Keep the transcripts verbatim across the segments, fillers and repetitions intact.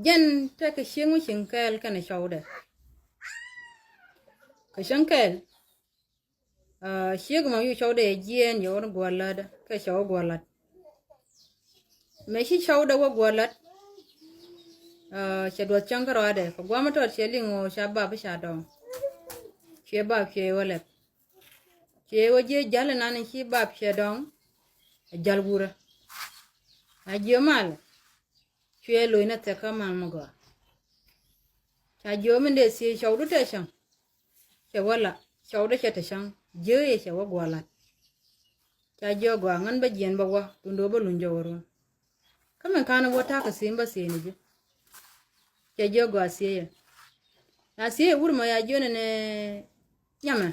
Jɛn tekɛ ciek mi cieŋ kɛɛl kɛnɛ cɔwdɛ. Kɛ cieŋ kɛɛl, ah, ciek mɔ yu cɔwdɛ yɛ jiɛɛn yɛ wä ni gua̱a̱r la̱tdä kɛ cɔw gua̱a̱r la̱t. Mëë ci cɔwdɛ wä gua̱a̱r la̱t, ah, cɛ duɔth cäŋ kärɔadɛ kɛ gua̱a̱r mi tɔt ciɛ liŋ ɣöö ca bap ca dɔŋ. Ciɛ bap ciɛ wä lɛp. Ciɛ wä jiɛ jäl inan ci bap ciɛ dɔŋ. Ɛ jäl wurä. A jiɛ mal. Cuɛ lo̱c ni thɛk kä mal mi gɔaa. Ca jiök min dee thiec cɔwdu tɛ cäŋ. Cɛ wä la cɔwdu cɛ te cäŋ jiök yɛ cɛ wä guɔ lat. Ca jiök gɔaa ŋän bä jiɛn bä wä duundɛ wä bä luny jɔwä run. Kä min ka̱n wä ta̱a̱ kɛ thiec bä thiec ni ji̱. Cɛ jiök gɔaa thiec yɛ. Na thiec yɛ wur mɔ ya jiök ni nɛ nyamɛ.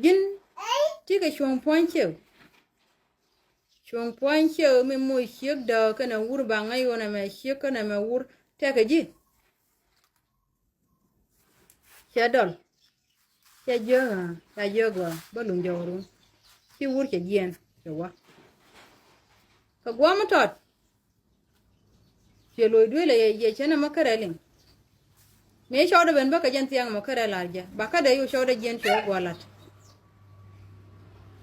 Ji̱n ti kɛ cuɔ̱ŋ puɔ̱ny ciek. Cuɔ̱ŋ puɔ̱ny ciek mi moc ciek dääk kɛnɛ wur ba ŋäc ɣöö nɛmɛ ciek kä nɛmɛ wur tɛkɛ ji̱. Cɛ dɔl. Cɛ jiök ɣä, ca jiök ɣä bä luny jɔwä run. Ci wur cɛ jiɛɛn cɛ wä. Kɛ gua̱a̱m mi tɔt. Ciɛ lo̱c duëël ɛ yɛ cɛ nɛmɛ kärɛ liŋ. Mëë cɔwdɛ ben bä kɛ jɛn thiaŋ mɔ kärɛ lar jɛ ba kä dee yu cɔwdɛ jiɛn cuɛ wä guɔ lat.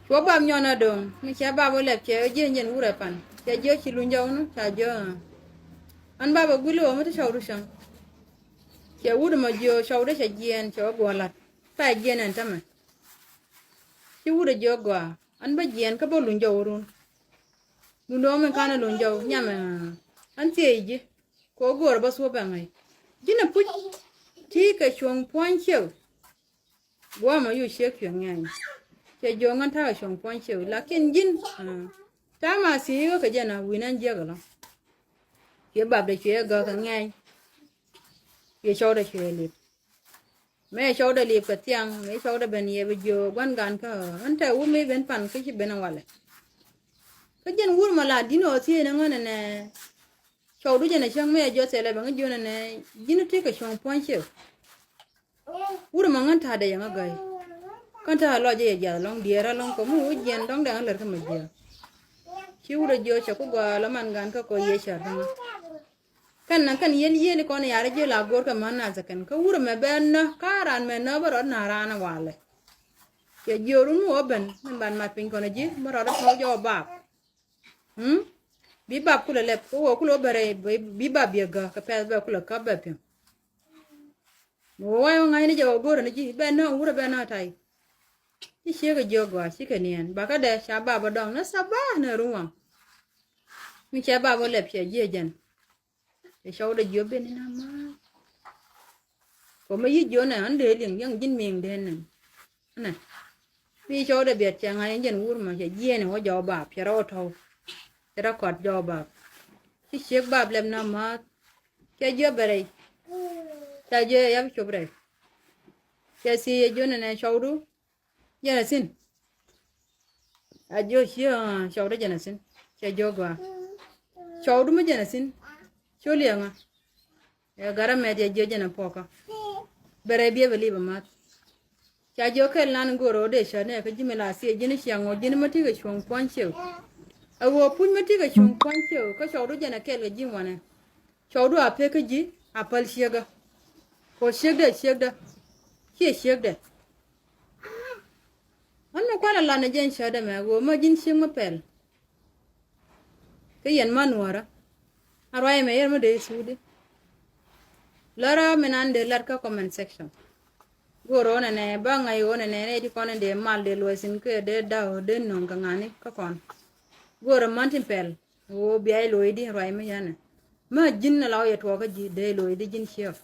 Cuɔ bap nyɔn a do̱ŋ mi cɛ bap wä lɛp cɛ wä jiɛn jɛn wurɛ pan cɛ jiɛ ci luny jɔwä nu ca jiɛ ɣä. An bap ɛ guili wä mi ti cɔwdu cäŋ. Cɛ wut mɔ jiɛ cɔwdɛ cɛ jiɛn cɛ wä guɔ lat. Tha jiɛn ɛn tämɛ. Ci wut ɛ jiɛ gɔaa an bä jiɛn kä bä luny jɔw run. Luny dɔ̱ŋ min ka̱n ɛ luny jɔw nyamɛ. An thiec ji̱ kɛ ɣöö go̱o̱rä bä thuɔ̱p ɛŋäc. Ji̱n ɛ puc ti kɛ cuɔ̱ŋ puɔ̱ny ciek. Guɔ̱mɛ yu ciek cuɛ ŋɛny. Cɛ jiök ŋän ta̱a̱ kɛ cuɔ̱ŋ puɔ̱ny ciek lakin ji̱n ta̱a̱ ma thiec ɣä kɛ jɛn a wi̱n ɛn jiäk ɛlɔ̱ŋ. Ciɛ bapdɛ cuɛ gäk kɛ ŋɛny. Ciɛ cɔwdɛ cuɛ lip. Mëë cɔwdɛ lip kɛ thiaŋ mëë cɔwdɛ ben yɛ bi jiök gua̱n gan kä ɣä ɣän tɛ wut mëë ben pan kä ci ben ɛ walɛ. Kä jɛn wur mɔ la di̱n ɣä thiec ni ŋän ɛnɛ. Cɔwdu jɛn ɛ cäŋ mëë jɔth thilɛ bɛ ŋä jiön ɛnɛ ji̱n ti kɛ cuɔ̱ŋ puɔ̱ny ciek. Wur mɔ ŋän ta̱a̱dɛ yɛ ŋä gäy. Kän ta̱a̱ lɔc jɛ yɛ jiath lɔ̱ŋ diɛɛr alɔ̱ŋ kɔ mi wä jiɛn dɔ̱ŋ dɛ ŋä lär kä mɛ jiäk. Ci wur ɛ jiök cɛ ku gɔaa lɔ man gan kä kɔ yiëë cär kä ŋä. Kɛn na kɛn yiel yiel kɔn yar ji̱ la go̱r kɛ män na thɛ kɛn kä wur mɛ bɛ nä ka ran mɛ nä bä rɔt na ran walɛ. Cɛ jiök run mi wä ben min ban mat piny kɔn ji̱ bä rɔt tɔ̱ jɔw bap. Hmm? Bi bap kulɛ lɛp kä wä kulɛ wä bɛ rɛy bi bap biɛ gä kɛ pɛth bɛ kulɛ käp bɛ pi̱em. Mi wä wany wä ŋa̱cni jɛ wä go̱r ni ji̱ bɛ nä wurɛ bɛ nä tay. Ci ciek jiök gɔaa cikɛ niɛn bakä dɛ ca bap bä dɔŋ ni thabah ni run waŋ. Mi cɛ bap bä lɛp cɛ jiɛ jɛn. Cɛ cɔwdɛ jiök ben ni na ma. Kɔ mi yi jiök nɛ ɣän dee liŋ yäŋ ji̱n miŋ dee nɛn. Nɛ mi cɔwdɛ biɛt cɛ ŋa̱c ɛn jɛn wur mɔ cɛ jiɛɛn ɛ wä jɔw bap cɛ rɔ wä tɔw. Cɛ rɔ kɔt jɔw bap. Ci ciek bap lɛp na ma̱a̱th. Cɛ jiök bɛ rɛy. Ca jiök yɛ yap cop rɛy. Cɛ thiec yɛ jiök nɛ nɛ cɔwdu. Jɛn a thi̱n. A jiök ci cɔwdä jɛn a thi̱n. Cɛ jiök gɔaa. Cɔwdu mi jɛn a thi̱n. Cu liɛŋä. Ɛ garä mɛt yɛ jiök jɛn a puɔkä. Bɛ rɛy biɛ bɛ lip a math. Ca jiök kɛl nan go̱o̱r ɣöö dee cä nɛ kä ji̱ mi la thiec ji̱n ciaŋ ɣöö ji̱n mi tikɛ cuɔ̱ŋ puɔ̱ny ciëw. A ɣöö puc mi tikɛ cuɔ̱ŋ puɔ̱ny ciëw kä cɔwdu jɛn a kɛl kɛ ji̱ ŋuanɛ. Cɔwdu a pek kä ji̱ a päl ciekdä. Kɔ ciekdä ciekdä. Ciɛ ciekdɛ. Ɣän mi kualɛ lat ni jɛn cätdä mɛ ɣöö mä ji̱n ciek mi pɛl. Kä yɛn ma nuɔ̱ɔ̱rä. A ruac mɛ yɛr mi dee thuudi. Lärä mi nan dee lat kä comment section. Go̱o̱r ɣän ɛnɛ bä ŋa̱c ɣän ɛnɛ nɛ ti kɔn in dee mal dee luɔc thi̱n kɛ dee da̱w dee nöŋ kɛ ŋa̱ni kä kɔn. Go̱o̱r ɛ män tin pɛl. Ɣöö bia i̱ lo̱cdi ruac mi yɛnɛ. Mä ji̱n ala wä yɛ tuɔɔkä ji̱ dee lo̱cdi ji̱n ciek.